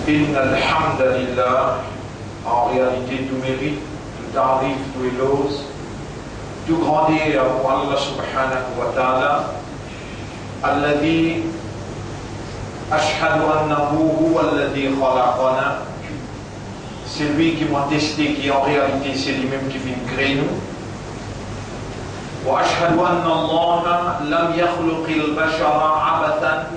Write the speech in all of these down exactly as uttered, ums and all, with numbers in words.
إن الحمد لله, an realite, tou merit, tou tarif, tou eloz, tou grander pou Allah subhanahu wa ta'ala, الذي أشهد أنه هو الذي خلقنا, selwi ki mo ateste ki an realite se limem ki finn kree nou. وأشهد أن الله لم يخلق البشر عبثا,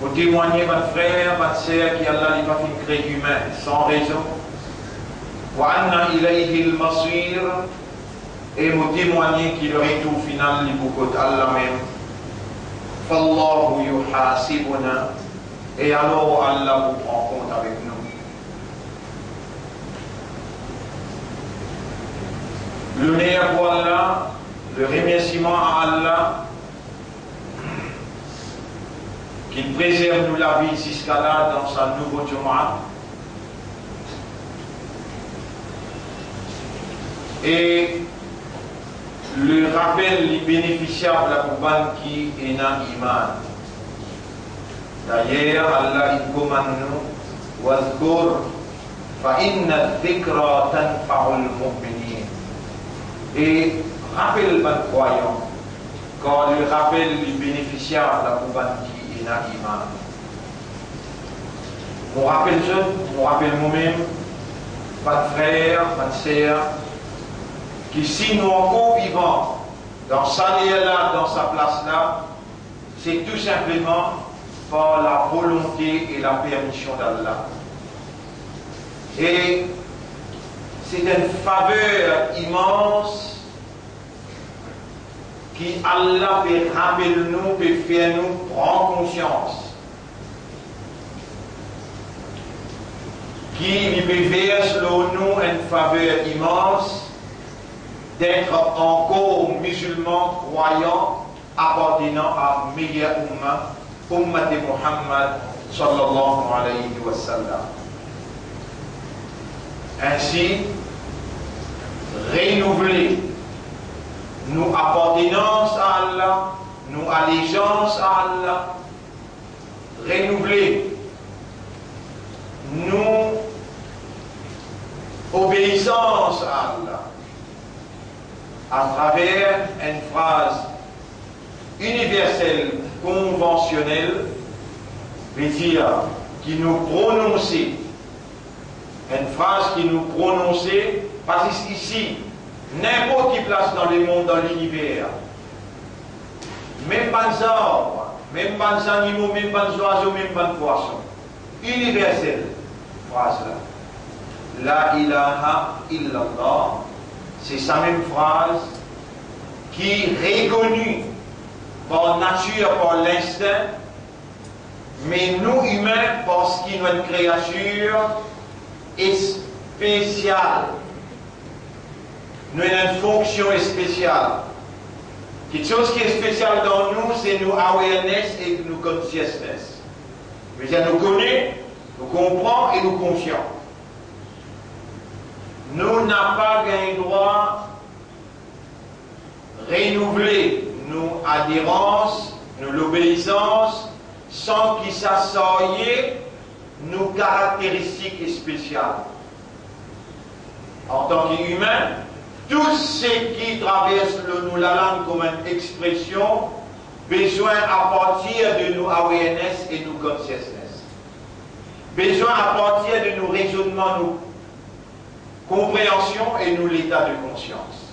mo temwagne, bann frer, bann ser, ki Allah li pa finn kree imin san rezon. وأن إليه المصير, e mo temwagne ki leretour final li pou kot Allah mem. فالله يحاسبنا, e alor Allah pou pran kont avek nou. Loner pou Allah, le remersiman a Allah, ki prezerv nou lavi ziska la dan sa nouvo Jumaa. E le rapel li benefisiab la pou bann ki ena iman. Dayer, Allah inn komann nou, واذكر فإن الذكرى تنفع المؤمنين. E rapel bann krwayan, kar le rapel li benefisiab la pou bann ki ena iman. Mo rapel zot, mo rapel momem, bann frer, bann ser, ki si nou ankor vivan dan sa ler la, dan sa plas la, se tou sinpleman par la volonte e la permision d'Allah. E se enn faver imans ki Allah pe rapel nou, pe fer nou pran konsians, ki li pe vers lor nou enn faver imans d'être ankor mizilman, krwayan, apartenan a meyer oumma, oummat Muhammad sallallahu alayhi wa sallam. Ainsi, renouvle nou apartenans a Allah, nou alezans a Allah, renouvle nou obeisans a Allah atraver enn fraz iniversel, konvansionel, vedir ki nou prononse, enn fraz ki nou prononse, pa zis isi, ninport ki plas dan lemond, dan liniver, mem bann zarb, mem bann zanimo, mem bann zwazo, mem bann pwason. Iniversel, fraz la. La ilaha illallah, se sa mem fraz ki rekoni par natir, par linstin, me nou imin, parski nou enn kreatir espesial, nou ena enn fonksion espesial. Kiksoz ki espesial dan nou, se nou awareness ek nou consciousness. Vedir nou kone, nou konpran e nou konsian. Nou napa gagn drwa renouvle nou aderans, nou lobeisans, san ki sa sarye nou karakteristik espesial. Antan ki imin, tou seki travers lor nou lalang kouma enn expresion, bezwin apartir de nou awareness e nou consciousness. Bezwin apartir de nou rezonnman, nou konpreansion e nou leta de konsians.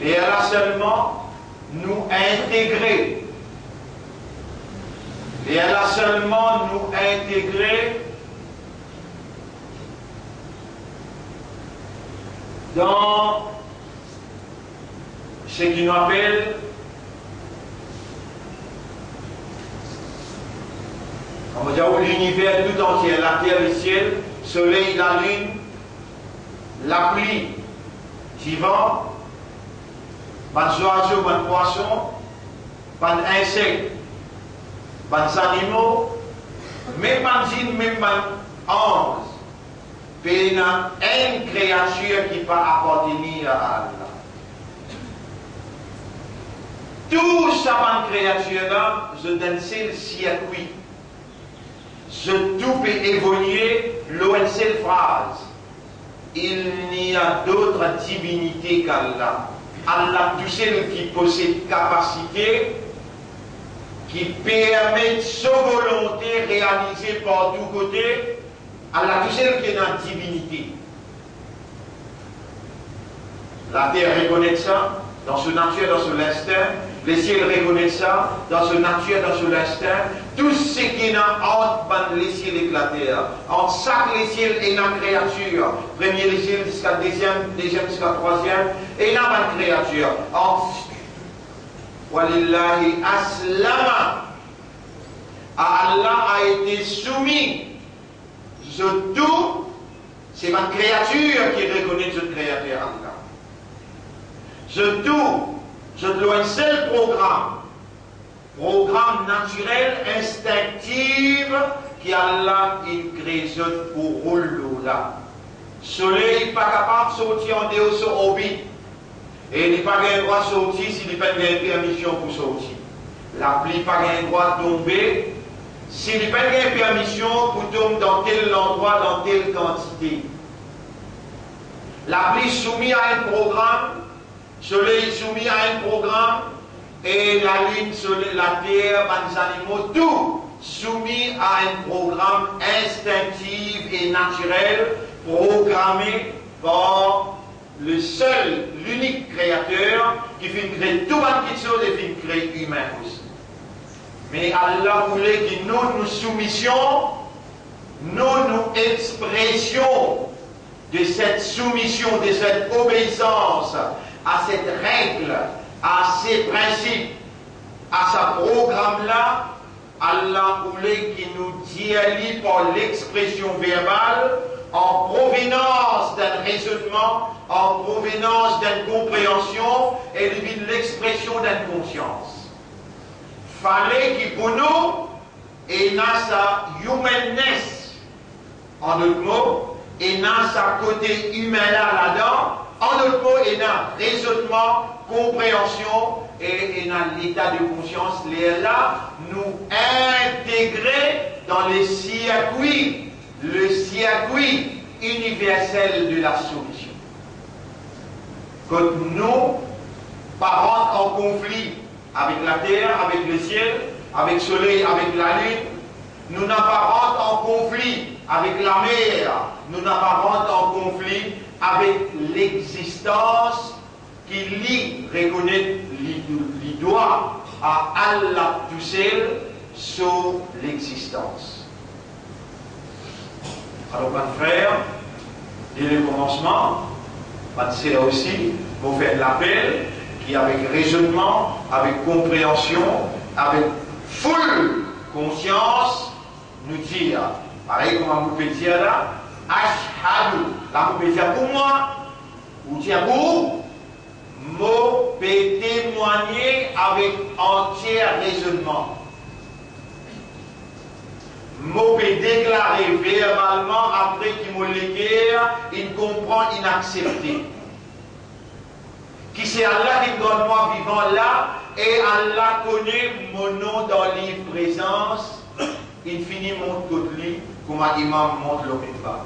Lerla selman nou integre. Lerla selman nou integre dan seki nou apel, kouma dir, liniver tou antie, later, lesiel, soley, lalinn, lapli, divan, bann zwazo, bann pwason, bann insek, bann zanimo, mem bann zinn, mem bann anz. Pena enn kreatir ki pa apartenir a Allah. Tou sa bann kreatir la, zot dan enn sel sirkwi. Zot tou pe evolie lor enn sel fraz: Il n'y a d'autre divinité qu'Allah. Allah tousel ki posed kapasite ki permet so volonte realize partou kote. Allah tousel ki ena divinite. Later rekonet sa dan so natir, dan so linstin. Lesiel rekonet sa dan so natir, dan so linstin. Tou seki ena ant bann lesiel ek later, ant sak lesiel ena kreatir, premie lesiel ziska deziem, deziem ziska trwaziem, ena bann kreatir. Ant, walillahi aslama, a Allah a ete soumi. Zot tou, se bann kreatir ki rekonet zot Kreater Allah. Zot tou, zot lor enn sel program, program natirel, instinktif ki Allah inn kre zot pou roul lor la. Soley pa kapav sorti andeor so orbit. E li pa gagn drwa sorti si li pa gagn permision pou sorti. Lapli pa gagn drwa tonbe si li pa gagn permision pou tom dan tel landrwa, dan tel kantite. Lapli soumi a enn program, soley soumi a enn program, e lalinn, soley, later, bann zanimo, tou soumi a enn program instinktif e natirel, programe par le sel, linik Kreater ki finn kre tou bann kiksoz e finn kre imin osi. Me Allah oule ki nou, nou soumision, nou, nou expresion de set soumision, de set obeisans a set reg, a se prinsip, a sa program la, Allah oule ki nou dir li par lexpresion verbal, an provenans d'enn rezonnman, an provenans d'enn konpreansion, e li vinn lexpresion d'enn konsians. Fale ki pou nou ena sa humanness, an dot mo, ena sa kote imin la ladan, an dot mo, ena rezonnman, konpreansion e ena leta de konsians, lerla nou integre dan le sirkwi, le sirkwi iniversel de la soumision. Kot nou pa rant an konfli avek later, avek lesiel, avek soley, avek lalinn. Nou napa rant an konfli avek lamer, nou napa rant an konfli avek lexistans ki li rekonet li, li dwa a Allah tousel so lexistans. Alor, bann frer, de le komansman, bann ser osi, mo fer lapel ki avek rezonnman, avek konpreansion, avek full konsians, nou dir, parey kouma mo pe dir la, ashhadu, la mo pe dir pou mwa, ou dir pou ou, mo pe temwagne avek antie rezonnman. Mo pe deklare verbalman apre ki mo leker inn konpran, inn aksepte ki se Allah ki garde mwa vivan la, e Allah kone mo nom dan liv prezans, inn fini mont kot li, kouma imam mont lor minbar.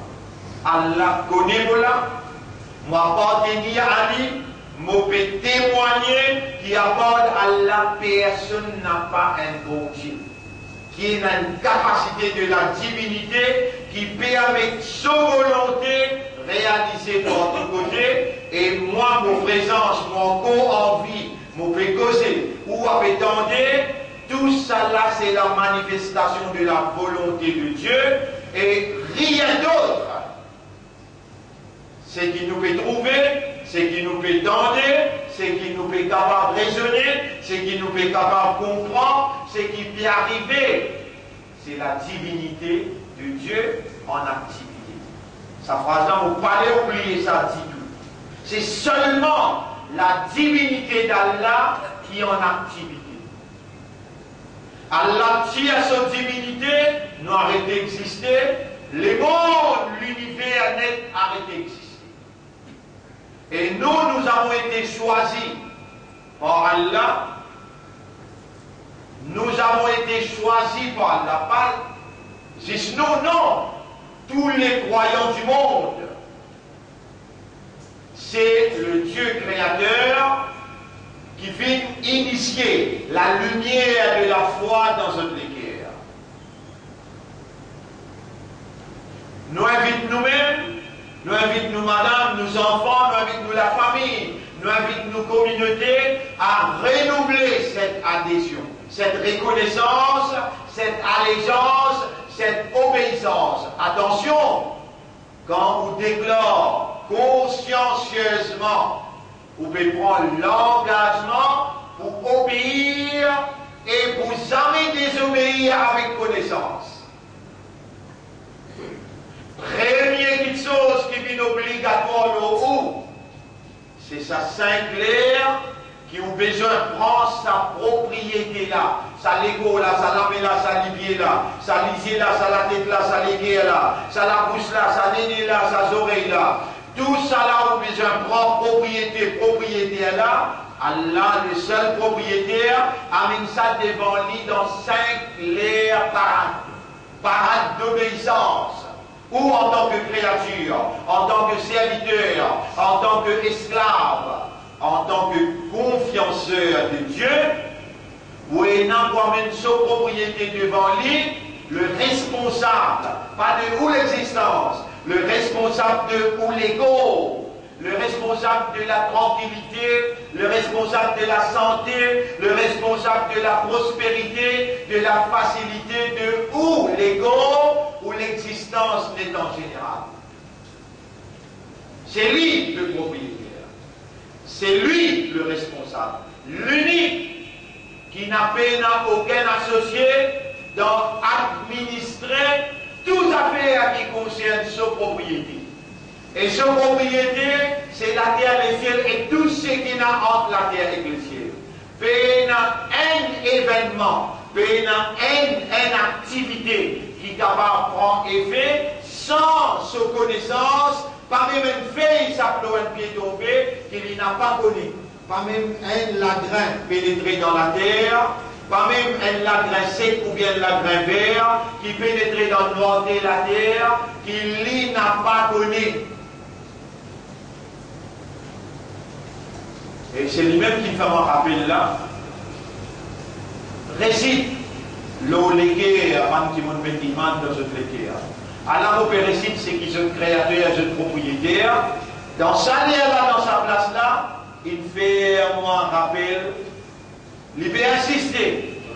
Allah kone mo la, mo apartenir a li, mo pe temwagne ki apar Allah personn napa enn Bondie, ki ena enn kapasite de la divinite ki permet so volonte realize partou kote, e mwa, mo prezans, mo ankor anvi, mo pe koze, ou a pe tande, tou sala se la manifestasion de la volonte de Dieu e rien d'autre. Seki nou pe trouve, seki nou pe tande, seki nou pe kapav rezone, seki nou pe kapav konpran, seki pe arive, se la divinite de Dieu an aktivite. Sa fraz la, mo pale oubliye sa ditou. Se selman la divinite d'Allah ki an aktivite. Allah tir so divinite, nou aret existe, lemond, liniver net aret existe. Et nous, nous avons été choisis par Allah. Nous avons été choisis par Allah, pa zis Donnons tous les croyants du monde. C'est le Dieu créateur qui vient initier la lumière de la foi dans notre cœur. Nou invit noumem, nou invit nou madam, nou zanfan, nou invit nou lafami, nou invit nou kominote a renouvle set adezion, set rekonesans, set alezans, set obeisans. Atansion, kan ou deklar konsiansiezman, ou pe pran langazman pou obeir e pou zame dezobeir avek konesans. Premie kiksoz ki vinn obligatwar lor ou, se sa sink ler ki ou bizin pran sa propriete la, sa lekor la, sa lame la, sa lipie la, sa lizie la, sa latet la, sa leker la, sa labous la, sa nene la, sa zorey la. Tousala ou bizin pran propriete, propriete la. Allah, le sel propriete, amenn sa devan li dan sink ler parad, parad dobeisans. Ou antan ke kreatir, antan ke serviter, antan ke esklav, antan ke konfianser de Die, ou ena koumadir so propriete devan li, le responsab, pa de ou lexistans, le responsab de ou lekor, le responsab de la trankilite, le responsab de la sante, le responsab de la prosperite, de la fasilite de ou lekor, ou lexistans net an zeneral. Se li le propriyeter, se li le responsab, linik ki na pena okenn asosie dan administre tou zafer ki konsern so propriete. E so propriete, se later, lesiel e tou seki ena ant later ek lesiel. Pena enn evennman, pena enn, enn aktivite ki kapav pran efe san so konesans, pa mem enn fey sap lor enn pie tonbe ki li napa kone. Pa mem enn lagrin penetre dan later, pa mem enn lagrin sek oubien enn lagrin ver ki penetre dan nwarte later ki li napa kone. E se limem ki fer mwa rapel la, resit lor leker bann dimoun pe dimann dan zot leker. Ala mo pe resit seki zot kreater, zot propriyeter. Dan sa ler la, dan sa plas la, inn fer mwa rapel, li pe insiste,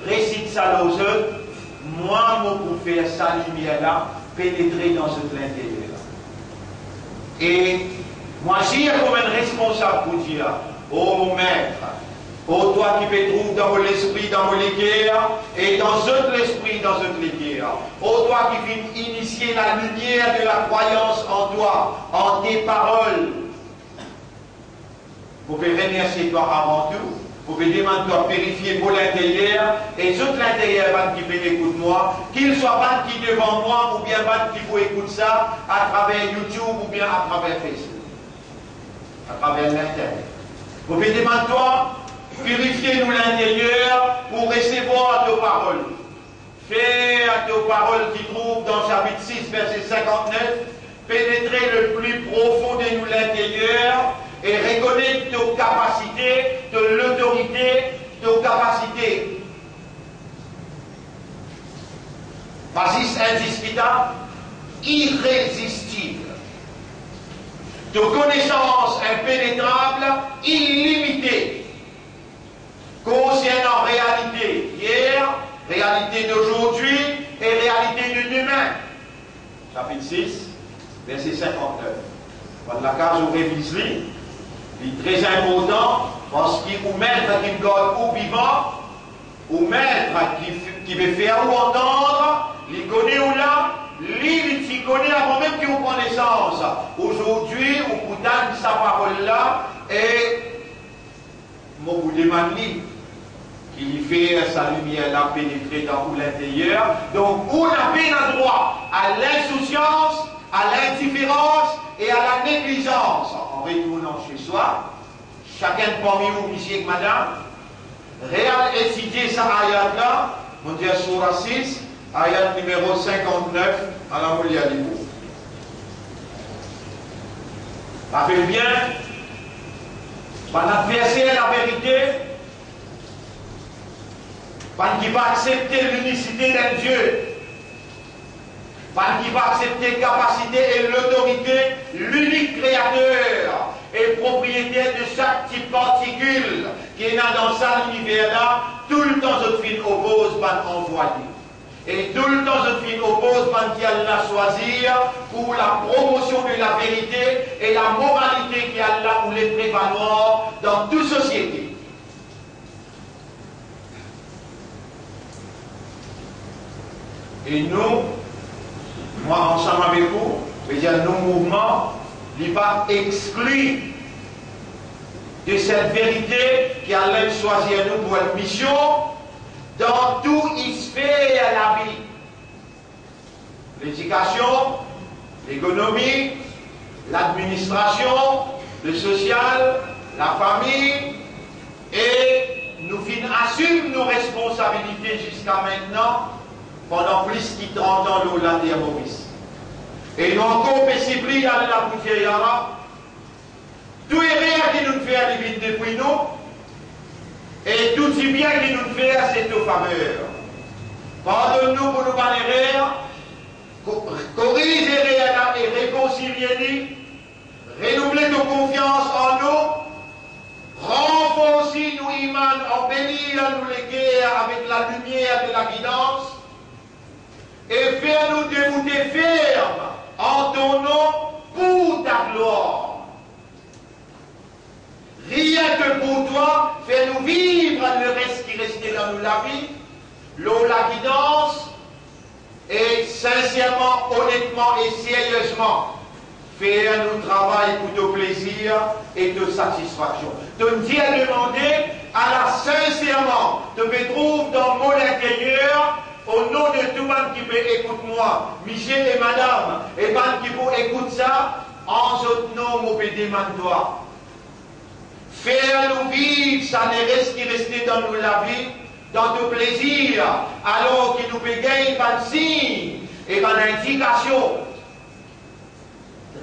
resit sa lor zot, mwa mo pou fer sa limier la penetre dan zot linteryer. E mwa zis kouma enn responsab pou dir, o mo met, o twa ki pe trouv dan mo lespri, dan mo leker, e dan zot lespri, dan zot leker, o twa ki finn inisie lalimier de lakrwayans an twa, an de parol, mo pe remersie twa avan tou, mo pe demann twa pirifie mo linteryer e zot linteryer bann ki pe ekout mwa, ki li swa bann ki devan mwa oubien bann ki pou ekout sa atraver YouTube oubien atraver Facebook, atraver linternet. Mo pe demann twa pirifie nou linteryer pou resevwar to parol. Fer to parol ki trouv dan sapit sis, verse sinkant-nef, penetre le pli profon de nou linteryer e rekonet to kapasite, to lotorite, to kapasite, pa zis indiskitab, irezistib. To konesans inpenetrab, ilimite. Konsernan realite yer, realite dozordi e realite de demin. Sapit sis, verse sinkant-nef. Bann lakaz ou reviz li, li tre inportan, parski ou Met ki gard ou vivan, ou Met ki, ki pe fer ou antann, li kone ou la, li, li ti kone avan mem ki ou pran nesans. Ozordi, ou pou tann sa parol la, e mo pou demann li ki li fer sa limier la penetre dan ou linteryer. Donk, ou napa drwa a linsousans, a lindiferans e a laneglizans. An retournan se swa, sakenn parmi ou, misie ek madam, real etidie sa ayat la, mo dir soura sis, Ayat nimero sinkant-nef, ala mo lir li pou ou. Rapel bien, bann adverser laverite, bann ki pa aksepte linisite d'enn Die, bann ki pa aksepte kapasite e lotorite linik Kreater e propriyeter de sak ti partikil ki ena dan sa liniver la, toultan zot finn opoz bann anvwaye. E toultan zot finn opoz bann ki Allah swazir pou lapromosion de laverite e lamoralite ki Allah oule prevalwar dan tou sosiete. E nou, mwa ansam avek ou, vedir nou mouvman, li pa exkli de set verite ki Allah swazir nou pou enn mision dan tou sfer lavi. Ledikasion, lekonomi, ladministrasion, le sosial, lafami, e nou finn asim nou responsabilite ziska mintnan, pandan plis ki trant an lor later Moris. E nou ankor pe sipliy Allah pou dir, ya Rab, tou erer ki nou fer, li vinn depi nou, e tou dibien ki nou fer, se to faver. Pardonn nou pou nou bann erer, ko-, koriz erer la e rekonsilie li, renouvle to konfians an nou, ranforsi nou iman, anbeli nou leker avek lalimier de lagidans, e fer nou deboute ferm an to nom pou ta glwar. Rien que pour toi, fer nou viv leres ki reste dan nou lavi lor lagidans e sinserman, onetman e seriezman fer nou travay pou to plezir e to satisfaksion. To'nn dir, demande, ala sinserman to pe trouv dan mo linteryer, o nom de tou bann ki pe ekout mwa, misie e madam, e bann ki pou ekout sa, an zot nom mo pe demann twa, fer nou viv sa leres ki reste dan nou lavi dan to plezir, alor ki nou pe gagn bann sign e bann indikasion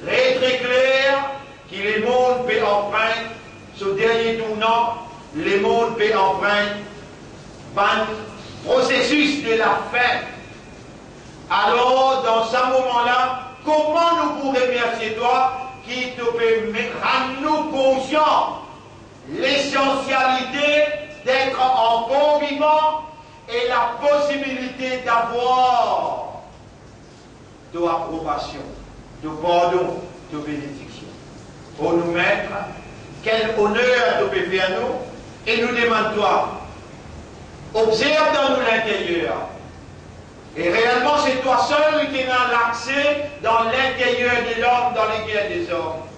tre, tre kler ki lemond pe anprant so dernie tournan, lemond pe anprant bann prosesis de lafin. Alor, dan sa moman la, kouma nou pou remersie twa ki to pe me-, rann nou konsian lesansialite d'être encore vivant et la possibilité d'avoir to aprobasion, to pardon, to benediksion. O nou Met, kel oner to pe fer nou, e nou demann twa, obzerv dan nou linteryer. E reelman, se twa sel ki ena lakse dan linteryer de lom, dan leker dezom.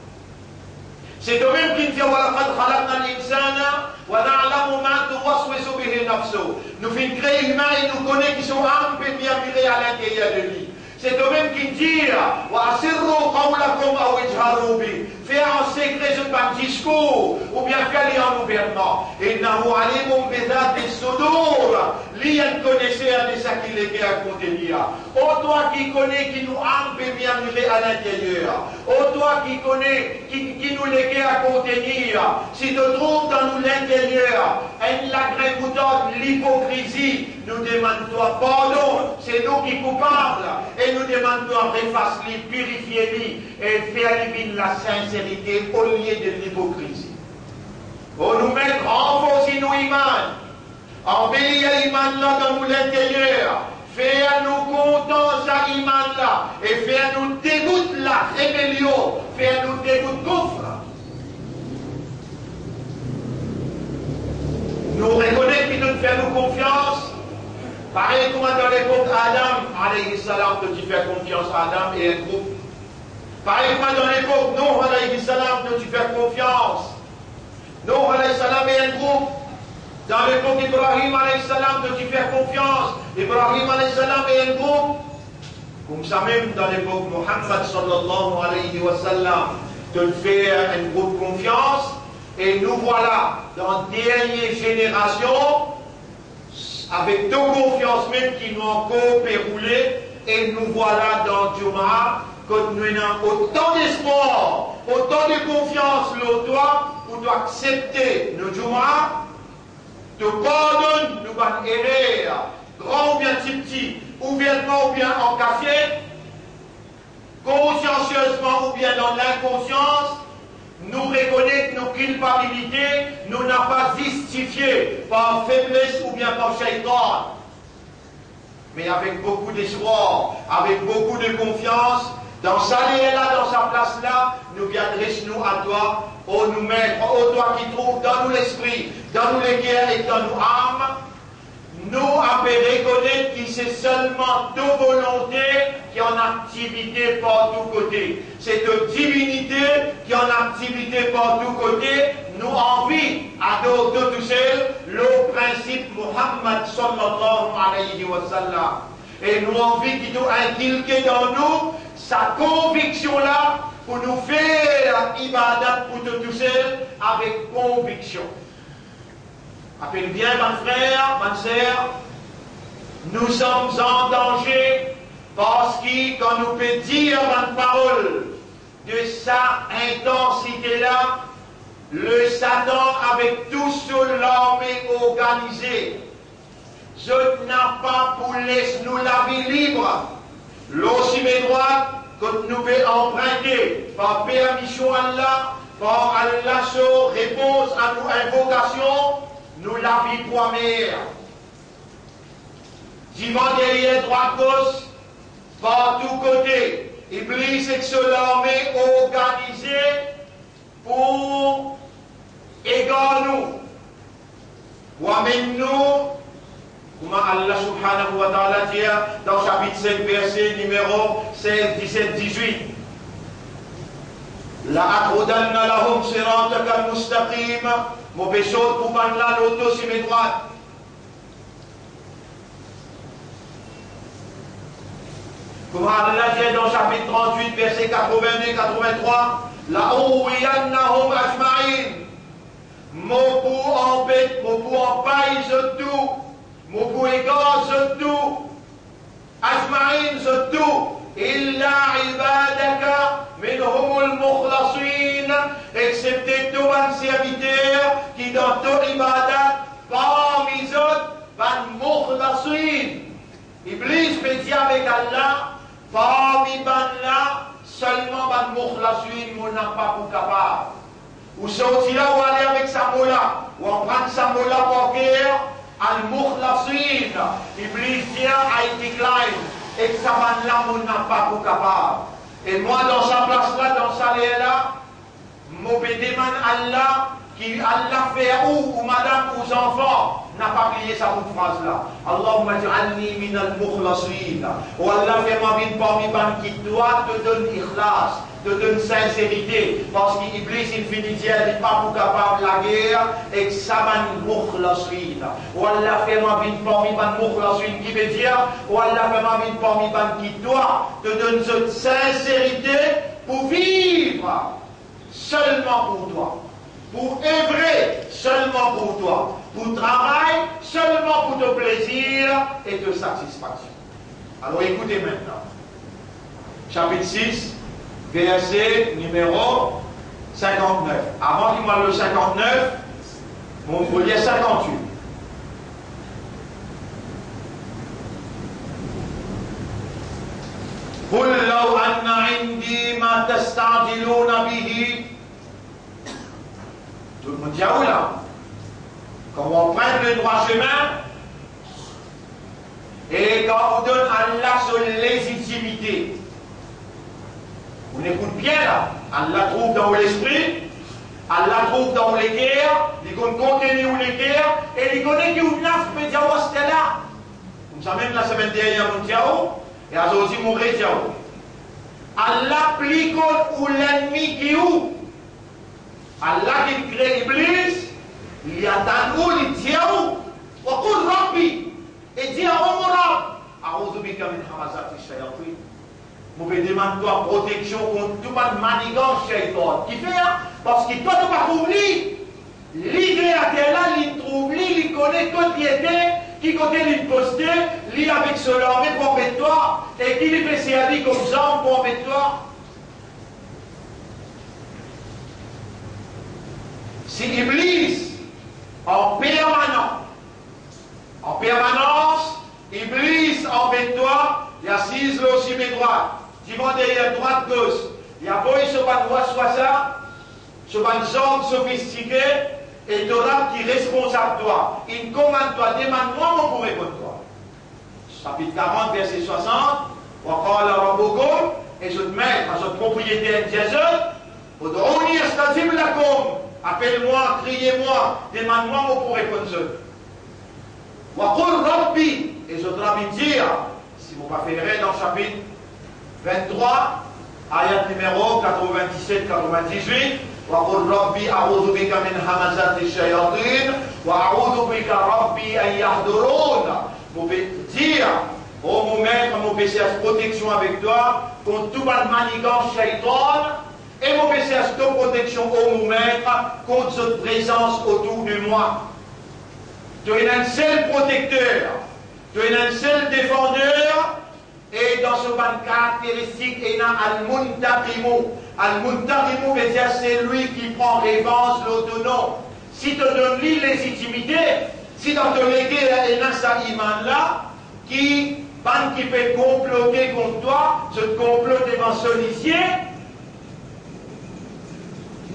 Se to mem ki dir, "Wa laqad khalaqnal insana wa na'lamu ma tuwaswisu bihi nafsuh." Nou finn kree imin e nou kone ki so am pe mirmire alinteryer de li. Se to mem ki dir, "Wa asirru qawlakum aw ijharu bih." Fer an sekre zot bann diskour, oubien fer li an ouvertman. Innahu alimun bi zatis sudur. Li enn koneser de seki leker kontenir. O twa ki kone ki nou am pe mirmire alinteryer, o twa ki kone ki, ki nou leker kontenir, si to trouv dan nou linteryer enn lagrin moutard lipokrizi, nou demann twa pardon, se nou ki koupab, e nou demann twa efas li, pirifie li, e fer li vinn lasinserite olie de lipokrizi. O nou Met, ranforsi nou iman, anbeli iman la dan nou linteryer, fer nou kontan sa iman la, e fer nou debout larebelion, fer nou debout koufr. Nou rekonet ki nou fer nou konfians, parey kouma dan lepok Adam alayhi salam, to ti fer konfians Adam e enn group. Parey kouma dan lepok Nouh alayhi salam, to ti fer konfians Nouh alayhi salam e enn group. Dan lepok Ibrahim alayhi salam, to ti fer konfians Ibrahim alayhi salam e enn group. Koumsamem dan lepok Muhammad sallallahu alayhi wa sallam, to fer enn group konfians, e nou vwala dan dernie zenerasion, Avek to konfians mem ki nou ankor pe roule, e nou vwala dan Djouma, kot nou ena otan lespwar, otan de konfians lor twa, pou to aksepte nou Djouma, to pardonn nou bann erer, gran oubien tipti, ouvertman oubien an kasiet, konsiansiezman oubien dan linkonsians, nou rekonet nou kilpabilite, nou napa zistifie par febles oubien par Shaytan. Me avek boukou lespwar, avek boukou de konfians, dan sa ler la, dan sa plas la, nou pe adres nou a twa, o nou Met, o twa ki trouv dan nou lespri, dan nou leker ek dan nou am, nou ape rekonet ki se selman to volonte ki an aktivite partou kote. Se to divinite ki an aktivite partou kote. Nou anvi ador to tousel lor prinsip Muhammad sallallahu alayhi wa sallam. E nou anvi ki to inkilke dan nou sa konviksion la pou nou fer ibadat pou to tousel avek konviksion. Apel bien, bann frer, bann ser, nous sommes en danger, parski kan nou pe dir bann parol de sa intansite la, le Satan avek tou so larme organize, zot napa pou les nou lavi lib. Lor sime drwat, kot nou pe anprinte par permision Allah, par Allah so repons a nou invokasion, nou lavi pou amer. Divan, deryer, drwat, gos, partou kote, Iblis ek so larme organize pou egar nou, pou amenn nou, kouma Allah subhanahu wa ta'ala dir dan sapit sink, verse nimero sez, diset, dizwit, "La aq'udanna lahum siratakal mustaqim", mo pe sort pou bann la lor to sime drwat. Kouma Allah dir dan sapit trantwit, verse katrovin-de, katrovin-trwa, "La ughwiyannahum ajma'in", mo pou anpet, mo pou anpay zot tou, mo pou egar zot tou, ajma'in, zot tou, "illa ibadaka minhumul mukhlasin", eksepte to bann serviter ki dan to ibadat, parmi zot bann mukhlasin. Iblis pe dir avek Allah, parmi bann la, selman bann mukhlasin mo napa pou kapav. Ou sorti la, ou ale avek sa mo la, ou aprann sa mo la par ker, al-mukhlasin, Iblis dir, I decline, ek sa bann la mo napa pou kapav. E mwa, dan sa plas la, dan sa ler la, mo pe demann Allah ki Allah fer ou, ou madam, ou zanfan, napa bliye sa bout fraz la. Allahumma ij'alni minal mukhlasin. O Allah, fer mwa vinn parmi bann ki twa to donn ikhlas, to donn sinserite, parski Iblis inn fini dir li pa pou kapav lager ek sa bann mukhlasin. O Allah, fer mwa vinn parmi bann mukhlasin, ki vedir, o Allah, fer mwa vinn parmi bann ki twa to donn zot sinserite pou viv selman pou twa, pou evre selman pou twa, pou travay selman pou to plezir e to satisfaksion. Alor, ekoute aster, sapit sis, verse nimero sinkant-nef. Avan ki mo al lor sinkant-nef, mo pou lir sinkant-wit. "Qul law anna indi ma tasta'jiluna bihi." Tou dimoun dir ou la, kan ou anprint le drwa semin, e kan ou donn Allah so lezitimite, ou ekout bien la, Allah trouv dan ou lespri, Allah trouv dan ou leker, li konn konteni ou leker, e li kone ki ou naf pe dir ou aster la. Koumsa mem lasemenn dernie mo dir ou, e azordi mo redir ou. Allah pli konn ou lennmi ki ou. Allah ki kre Iblis, li atann ou, li dir ou, "Wa qul Rabbi", e dir, "O mo Rab, a'udhu bika min hamazati shayatin." Mo pe demann twa proteksion kont tou bann manigans Shaytan. Kifer? Parski twa to pa trouv li. Li Kreater la, li trouv li, li kone kot li ete, Ki kote li poste, li avek so larme pou anbet twa, e ki li pe servi kom zarm pou anbet twa? Si Iblis an permanan, an permanans, Iblis anbet twa, li asiz lor sime drwat, divan deryer, drwat gos, li avoy so bann waswasa, so bann zarm sofistike, e to Rab ki responsab twa, inn komann twa, demann mwa, mo pou reponn twa. Sapit karant, verse swasant, "Wa qala rabbukum", e zot met, zot propriyeter dir zot, "Ud'uni astajib lakum", apel mwa, kriye mwa, demann mwa, mo pou reponn zot. "Wa qul Rabbi", e zot Rab inn dir, si mo pa fer erer, dan sapit venntrwa, ayat nimero katrevin-diset, katrevin-dizwit, "Wa qul Rabbi a'udhu bika min hamazati shayatin, wa a'udhu bika Rabbi an yahdurun." Mo pe dir, o mo Met, mo pe sers proteksion avek twa kont tou bann manigans shaytan, e mo pe sers to proteksion, o mo Met, kont zot prezans otour de mwa. To ena enn sel protekter, to ena enn sel defander, e dan so bann karakteristik ena Al-Muntaqimu. Al-Muntaqimu vedir selwi ki pran revans lor to non. Si to donn li lezitimite, si dan to leker ena sa iman la, ki bann ki pe konplote kont twa, zot konplo devan so lizie,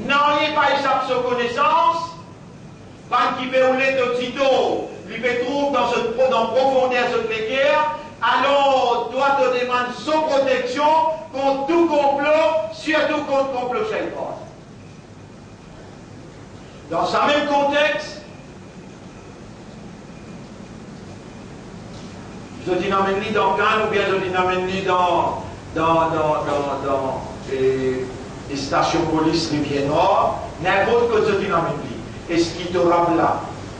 nanye pa esap so konesans, bann ki pe oule to ditor, li pe trouv dan zot pro-, dan profonder zot leker, alor twa to demann so proteksion kont tou konplo, sirtou kont konplo shaytan. Dan sa mem kontex, zot inn amenn li dan Kann oubien zot inn amenn li dan, dan, dan, dan, dan, eh, stasion polis Rivier Nwar, ninport kot zot inn amenn li. Eski to Rab la,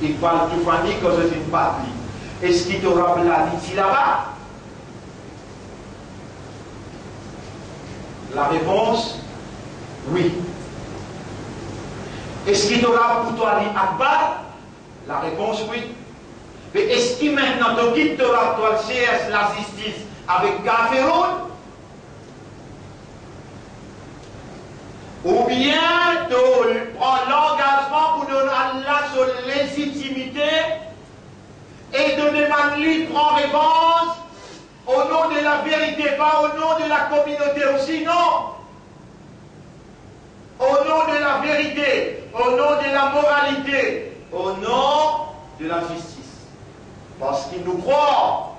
Iqbal Touffani, kan zot inn bat li, eski to Rab la, li ti laba? Larepons, wi. Eski to Rab pou twa li Akbar? Larepons, wi. Me eski mintnan to kit to Rab, to al sers lazistis avek kaferoun? Oubien to pran langazman pou donn Allah so lezitimite e to demann li pran revanz o non de laverite, pa o non de lakominote osi, non. O non de laverite, o non de lamoralite, o non de lazistis. Parski nou krwar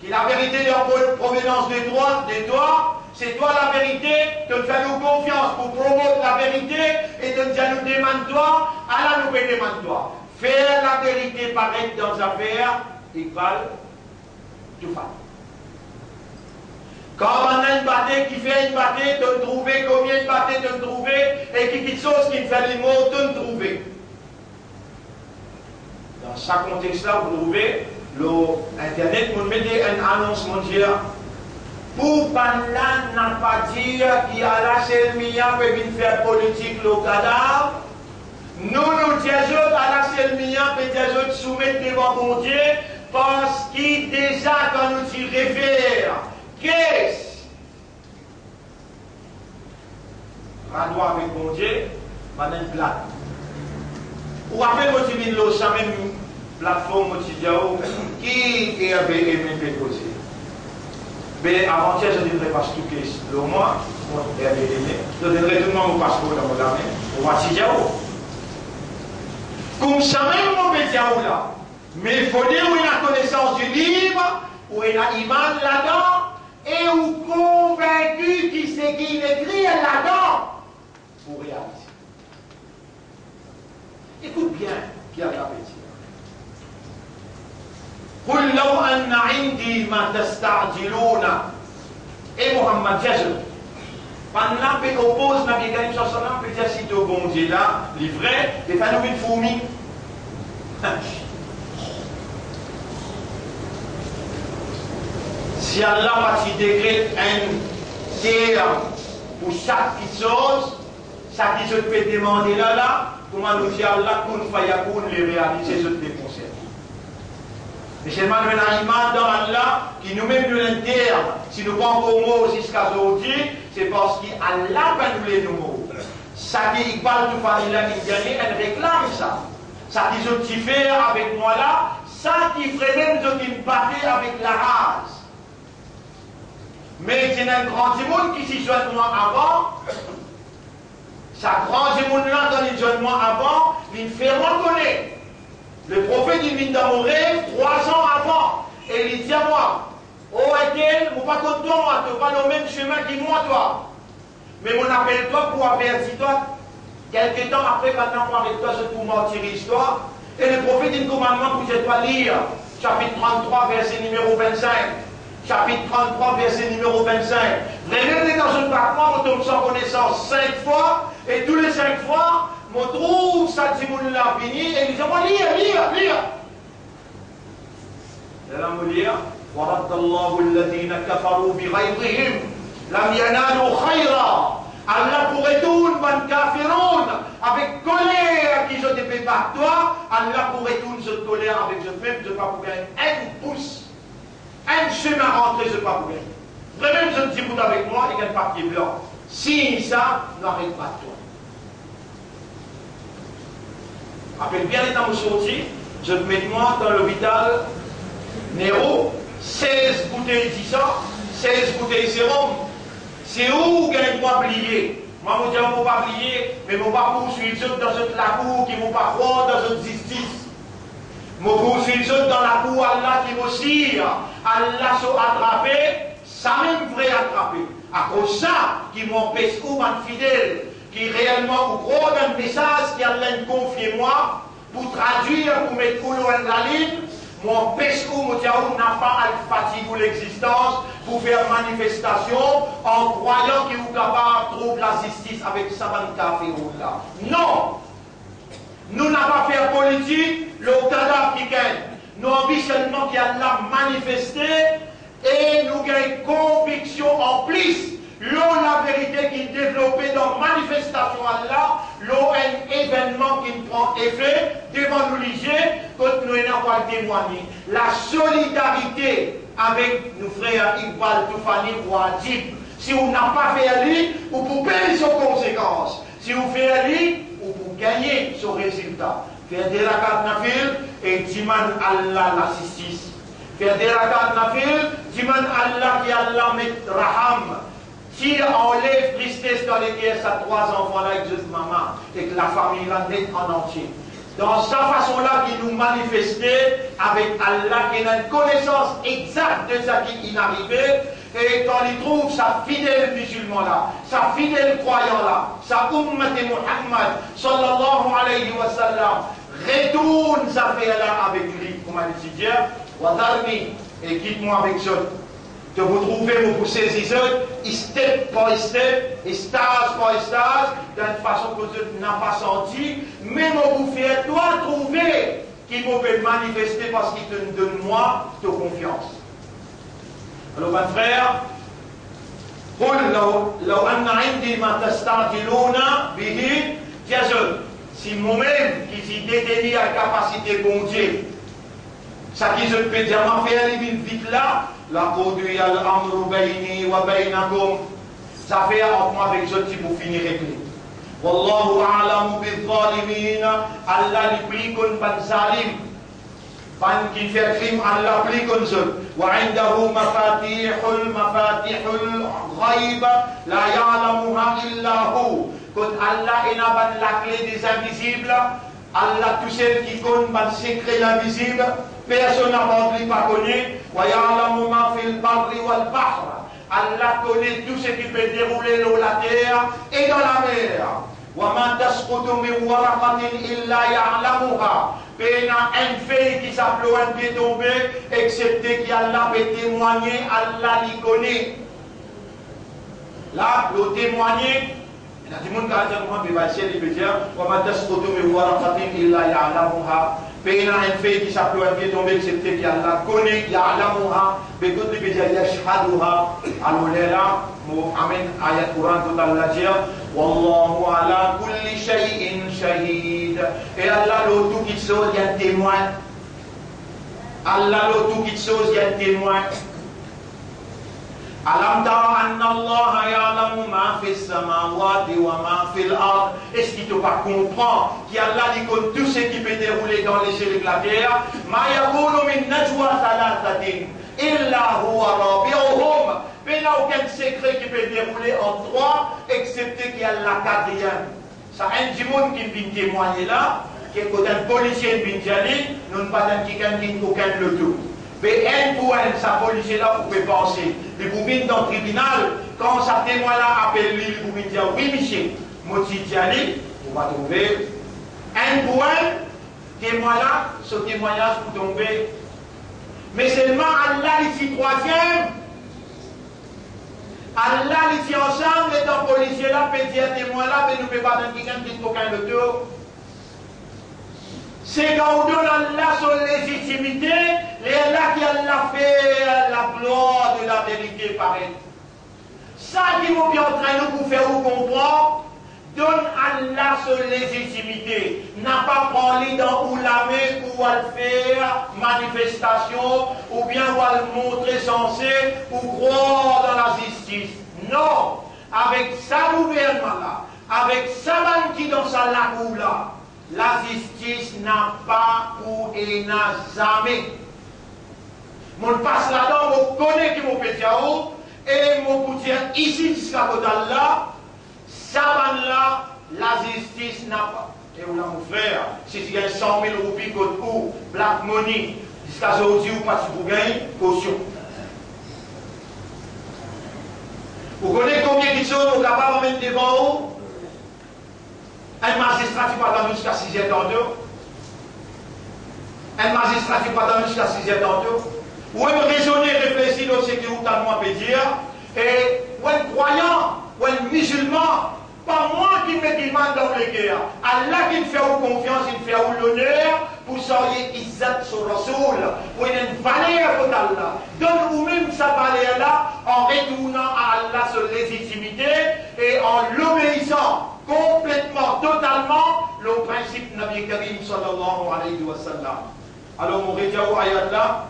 ki laverite li an pro-, provenans de twa, de twa, se twa laverite, to'nn fer nou konfians pou promot laverite, e to'nn dir nou demann twa, ala nou pe demann twa. Fer laverite paret dan zafer Iqbal Touffani. Kan bann la inn bate, kifer inn bate, to'nn trouve, konbien inn bate, to'nn trouve, e ki kiksoz ki'nn fer li mor, to'nn trouve. Dan sa kontex la, ou trouve, lor internet, mo'nn mete enn anons, mo'nn dir, pou bann la napa dir ki Al Selmiya pe vinn fer politik lor kadav, nou, nou dir zot, Al Selmiya pe dir zot soumet devan Bondie, parski deza kan nou ti refer kes radwa avek Bondie, bann la inn blag. Ou rapel mo ti vinn lor sa mem platform, mo ti dir ou ki Hervé Aimé pe koze. Be, avantier, zot inn repas tou kes lor mwa, mwa Hervé Aimé. Zot inn retourn mwa mo paspor dan mo lame, mo pa ti dir ou. Koumsa mem mo pe dir ou la, me fode ou ena konesans di liv, ou ena iman ladan, e ou konvinki ki seki inn ekrir ladan pou realize. Ekout bien ki Allah pe dir. Qul law anna indi ma tasta'jiluna. E Muhammad, dir zot, bann la pe opoz Nabi Karim sallallahu alayhi wa sallam, pe dir si to Bondie la, li vre, be fer nou vinn fourmi. Si Allah pa ti dekret enn term pou sak kiksoz, sa ki zot pe demande la la, kouma nou dir Allah, kun fayakoun, li realize, zot pe konserne. Me selman nou ena iman dan Allah, ki noumem nou enn term, si nou pa ankor mor ziska zordi, se parski Allah pa vle nou mor. Saki Iqbal Toufani la, li gagne enn reklam sa. Saki zot ti fer avek mwa la, sa ki vremem zot inn bate avek laraz. Me ti ena enn gran dimoun ki ti zwenn mwa avan. Sa gran dimoun la, kan li zwenn mwa avan, li fer mwa kone. Leprofet inn vinn dan mo rev trwa zan avan, e li dir mwa, "O entel, mo pa konn twa mwa, to pa lor mem semin ki mwa twa. Me mo apel twa pou averti twa." Kelke tan apre, bann la pou aret twa, zot pou martiriz twa. E Leprofet inn komann mwa pou dir twa lir sapit tranntrwa, verse nimero vennsenk. Sapit tranntrwa, verse nimero vennsenk. Vremem, letan zot bat mwa, mo tom san konesans sink fwa, e tou le sink fwa, mo trouv sa dimoun la vini, e li dir mwa, "Lir, lir, lir." Lerla mo lir, "Wa raddallahu alladhina kafaru bi ghayzihim lam yanalu khayra." Allah pou retourn bann kafiroun avek koler ki zot ti pe bat twa, Allah pou retourn zot koler avek zotmem, zot pa pou gagn enn bous, enn semin rantre zot pa pou gagn. Vremem, zot dibout avek mwa ek enn papie blan. Sign sa, nou aret bat twa. Apel bien letan mo sorti, zot met mwa dan lopital Nero, sez boutey disan, sez boutey serom. Si ou gagn mwa bliye, mwa mo dir mo pa bliye, me mo pa pourswiv zot dan zot lakour ki mo pa krwar dan zot zistis. Mo pourswiv zot dan lakour Allah ki mo sir Allah so atrape, samem vre atrape. Akoz sa ki mo anpes ou bann fidel ki reelman ou krwar dan mesaz ki Allah inn konfie mwa pou tradwir, pou met ou lor enn lalinn, mo anpes ou, mo dir ou, napa al fatig ou lexistans pou fer manifestasion an krwayan ki ou kapav trouv lazistis avek sa bann kafiroun la. Non! Nou napa fer politik lor kadav kikenn. Nou anvi selman ki Allah manifeste e nou gagn konviksion anplis lor laverite ki devlope dan manifestasion Allah, lor enn evennman ki pran efe devan nou lizie, kot nou ena pou al temwagne. Lasolidarite avek nou frer Iqbal Toufani wajib. Si ou napa fer li, ou pou pey so konsekans. Si ou fer li, ou pou gagne so rezilta. Fer de rakat nafil e dimann Allah lazistis. Fer de rakat nafil, dimann Allah ki Allah met raham. Tir, anlev tristes dan leker sa trwa zanfan la ek zot mama, ek lafami la net an antie. Dan sa fason la ki nou manifeste avek Allah, ki ena enn konesans exak de sa ki inn arive, e kan li trouv sa fidel mizilman la, sa fidel krwayan la, sa ummat Muhammad sallallahu alayhi wa sallam, retourn zafer la avek li, kouma li ti dir, "Wa dharni, e kit mwa avek zot." To pou trouve mo pou sezi zot, step par step, staz par staz, dan enn fason kot zot napa santi, me mo pou fer twa trouve ki mo pe manifeste parski to donn mwa to konfians. Alor, bann frer, qul law, law anna indi ma tasta'jiluna bihi, dir zot, si momem ki ti deteni a kapasite Bondie, saki zot pe dir mwa fer li vinn vit la, laqudiya al-amru bayni wa baynakum, zafer ant mwa avek zot ti pou fini regle. Wallahu a'lamu biz-zalimin, Allah li pli konn bann zalim. Bann ki fer krim, Allah pli konn zot. Wa indahu mafatihul, mafatihul ghaib la ya'lamuha illa hu. Kot Allah ena bann lakle de zinvizib, Allah tousel ki konn bann sekre linvizib, personn apar li pa kone. Wa ya'lamu ma fil barri wal bahr. Allah kone tou seki pe deroule lor later e dan lamer. Wa ma tasqutu min waraqatin illa ya'lamuha. Pena enn fey ki sap lor enn pie tonbe, exepte ki Allah pe temwagne, Allah li kone. La, lor temwagne, ena dimoun ki al dir kouma Bibl dir, li pe dir, "Wa ma tasqutu min waraqatin illa ya'lamuha." Pena enn fey ki sap lor enn pie tonbe, exepte ki Allah kone, ya'lamuha. Be kot li pe dir, "Yashhaduha." Alor lerla, mo amenn ayat Koran kot Allah dir, "Wallahu ala kulli shay'in shahid." E Allah lor tou kiksoz li enn temwin. Allah lor tou kitsoz, li enn temwin. Alam tara anna Allaha ya'lamu ma fis samawati wa ma fil ard. Eski to pa konpran ki Allah li konn tou seki pe deroule dan lesiel ek later? Ma yakunu min najwa thalathatin illa huwa rabi'uhum. Pena okenn sekre ki pe deroule ant trwa, eksepte ki Allah katriem. Sa enn dimoun ki vinn temwagne la, ki kot enn polisie vinn dir li, nou pa tann kikenn ki okenn loto. Be enn pou enn, sa polisie la pou pe panse. Li pou vinn dan tribinal, kan sa temwin la apel li, li pou vinn dir, "Wi, misie, mo ti dir li," ou pa trouve. Enn pou enn, temwin la, so temwagnaz pou tonbe. Me selman Allah li ti trwaziem. Allah li ti ansam, letan polisie la pe dir temwin la, be nou pe pa tann kikenn ki okenn loto. Se kan ou donn Allah so lezitimite, lerla ki Allah fer laglwar de laverite paret. Sa ki mo pe antrenn ou pou fer ou konpran, donn Allah so lezitimite. Napa pran li dan ou lame pou al fer manifestasion oubien ou al montre sanse ou krwar dan lazistis. Non, avek sa gouvernman la, avek sa bann ki dan sa lakour la, lazistis napa pou ena zame. Mo pas ladan, mo kone ki mo pe dir ou, e mo pou dir isi ziska kot Allah, sa bann la, lazistis napa. E ou la, mo frer, si ti gagn san mil roupi kot ou, black money, ziska zordi ou pa ti pou gagn kosion. Ou kone konbien kitsoz mo kapav amenn devan ou? Enn mazistra ti pa tann ou ziska siz er tanto. Enn mazistra ti pa tann ou ziska siz er tanto. Ou mem rezone, reflesi lor seki ou tann mwa pe dir. E ou enn krwayan, ou enn mizilman, pa mwa ki met iman dan ou leker. Allah ki fer ou konfians, ki fer ou loner pou sarye izzat so Rasoul, pou ena enn valer kot Allah. Donn ou mem sa valer la an retournan a Allah so lezitimite e an lobeisan konpletman, totalman, lor prinsip Nabi Karim sallallahu alayhi wa sallam. Alor, mo redir ou ayat la.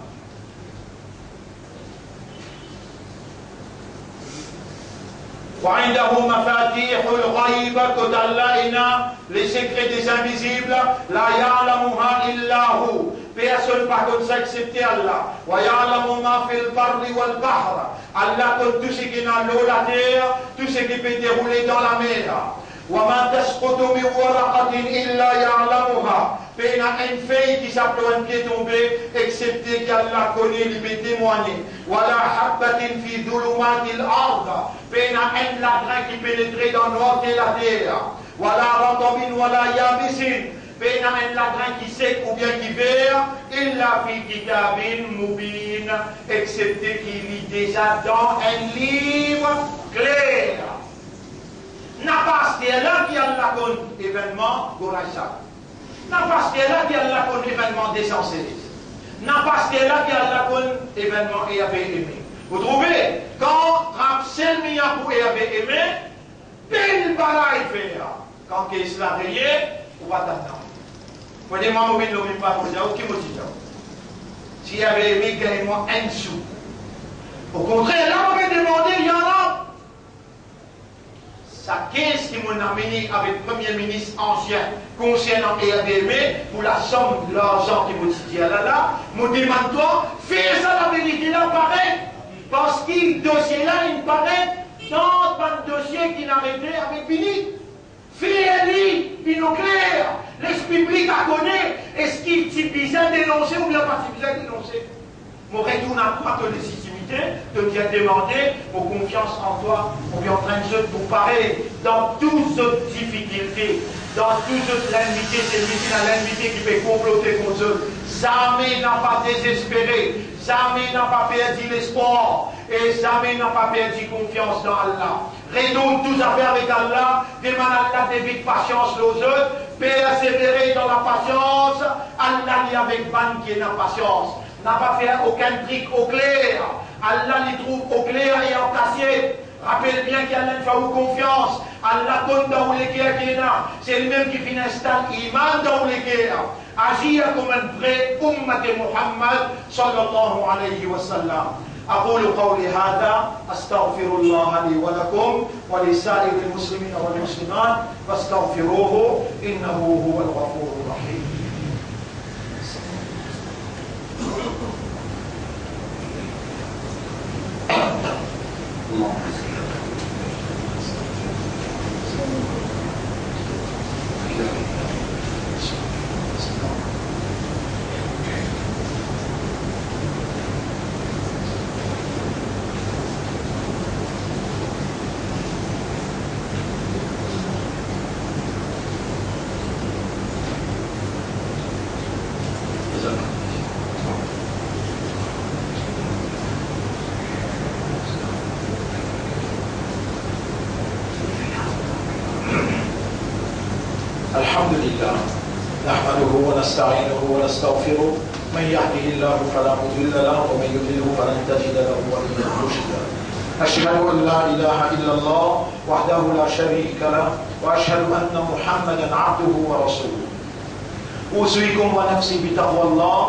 Wa indahu mafatihul ghaib, kot Allah ena les secrets des invisibles, la ya'lamuha illa hu. Personn pa konn sa exsepte Allah. Wa ya'lamu ma fil barri wal bahr. Allah konn tou seki ena lor later, tou seki pe deroule dan lamer. Wa ma tasqutu min waraqatin illa ya'lamuha. Pena enn fey ki sap lor enn pie tonbe, exsepte ki Allah kone, li pe temwagne. Wala habbatin fi zulumatil ard. Pena enn lagrin ki penetre dan nwarte later. Wala ratabin wala yabisin. Pena enn lagrin ki sek oubien ki ver, illa fi kitabin mubin, exsepte ki li deza dan enn liv kler. Napa aster la ki Allah konn evennman Gonayiv. Napa aster la ki Allah konn evennman Desanses. Napa aster la ki Allah konn evennman Airbnb. Ou trouve, kan Trump sel mian pou Airbnb, bel bagay fer. Kan kes la reye, ou pa tann nanye. Premie mwa mo vinn lor mem pa pou dir ou ki mo ti dir. Si Airbnb gagn mwa enn sou. Okontrer, la mo pe demande, yannla. Sa kez ki mo amenn avek Premie Minis ansien konsernan Airbnb pou lasom larzan ki mo ti dir la la, mo demann twa, fer sa laverite la paret, parski dosie la inn paret dan bann dosie ki'nn arete avek Bini. Fer li vinn okler, les piblik a kone eski ti bizin denonse oubien pa ti bizin denonse. Mo retourn a twa to lezitimite, to bien demande, mo konfians an twa, mo pe antrenn zot pou pare dan tou zot difikilte, dan tou zot lenmite, se li ki ena lenmite ki pe konplote kont zot. Zame napa dezespere, zame napa perdi lespwar, e zame napa perdi konfians dan Allah. Retourn tou zafer avek Allah, demann Allah devit pasians lor zot, persevere dan lapasians, Allah li avek bann ki ena pasians. Napa fer okenn trik okler, Allah li trouv okler e ankasiet. Rapel bien ki Allah fer ou konfians, Allah konn dan ou leker ki ena, se limem ki finn instal iman dan ou leker. Azir kouma enn vre ummat Muhammad sallallahu alayhi wa sallam. أقول قولي هذا، أستغفر الله لي ولكم ولسائر المسلمين والمسلمات، فاستغفروه إنه هو الغفور الرحيم. الحمد لله، نحمده ونستعينه ونستغفره، من يهده الله فلا مضل له ومن يضلله فلن تجد له وليا مرشدا. أشهد أن لا إله إلا الله وحده لا شريك له، وأشهد أن محمدا عبده ورسوله. أوصيكم ونفسي بتقوى الله.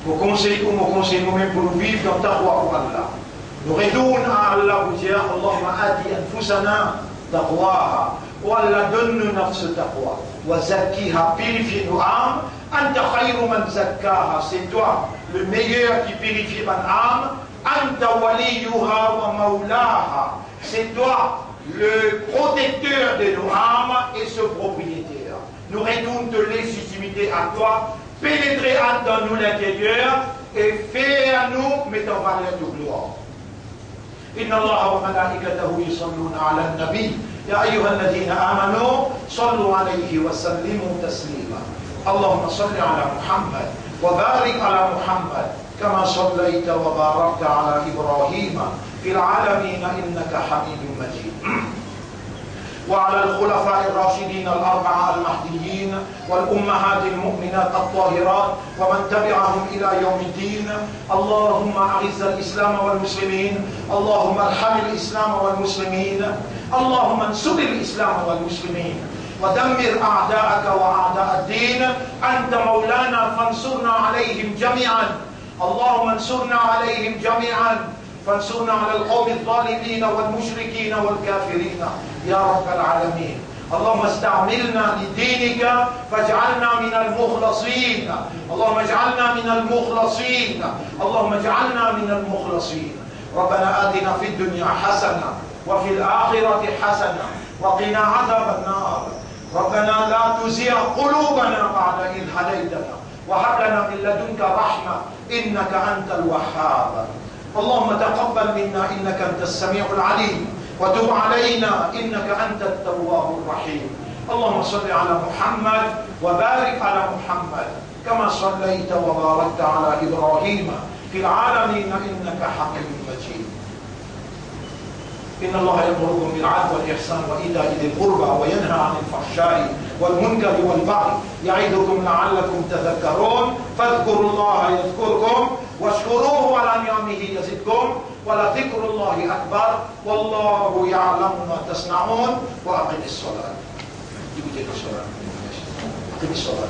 Mo konsey ou, mo konsey noumem pou nou viv dan taqwa pou Allah. Nou retourn a Allah pou dir, اللهم آت أنفسنا تقواها. O Allah, donn nou nafs taqwa. وزكها, pirifie nou am. أنت خير من زكاها, c'est toi le meilleur ki pirifie bann am. أنت وليها ومولاها, c'est toi le protecteur de nos âmes et ce propriétaire. Nou retourn to lejitimite a twa, penetre dan nou linteryer e fer nou met an valer to glwar. إن الله وملائكته يصلون على النبي، يا أيها الذين آمنوا صلوا عليه وسلموا تسليما. اللهم صل على محمد وبارك على محمد كما صليت وباركت على إبراهيم في العالمين إنك حميد مجيد. وعلى الخلفاء الراشدين الأربعة المهديين والأمهات المؤمنات الطاهرات ومن تبعهم إلى يوم الدين. اللهم أعز الإسلام والمسلمين. اللهم ارحم الإسلام والمسلمين. اللهم انصر الإسلام والمسلمين. ودمر أعداءك وأعداء الدين. أنت مولانا فانصرنا عليهم جميعا. اللهم انصرنا عليهم جميعا. فانصرنا على القوم الظالمين والمشركين والكافرين يا رب العالمين. اللهم استعملنا لدينك فاجعلنا من المخلصين. اللهم اجعلنا من المخلصين. اللهم اجعلنا من المخلصين. ربنا آتنا في الدنيا حسنة وفي الآخرة حسنة وقنا عذاب النار. ربنا لا تزغ قلوبنا بعد إذ هديتنا وهب لنا من لدنك رحمة إنك أنت الوهاب. اللهم تقبل منا إنك أنت السميع العليم وتب علينا إنك أنت التواب الرحيم. اللهم صل على محمد وبارك على محمد كما صليت وباركت على إبراهيم في العالمين إنك حميد مجيد. إن الله يأمركم بالعدل والإحسان وإيتاء ذي القربى وينهى عن الفحشاء والمنكر والبغي يعظكم لعلكم تذكرون. فاذكروا الله يذكركم واشكروه على نعمه يزدكم ولذكر الله أكبر والله يعلم ما تصنعون. وأقم الصلاة. Écoutez le salat. Écoutez le salat.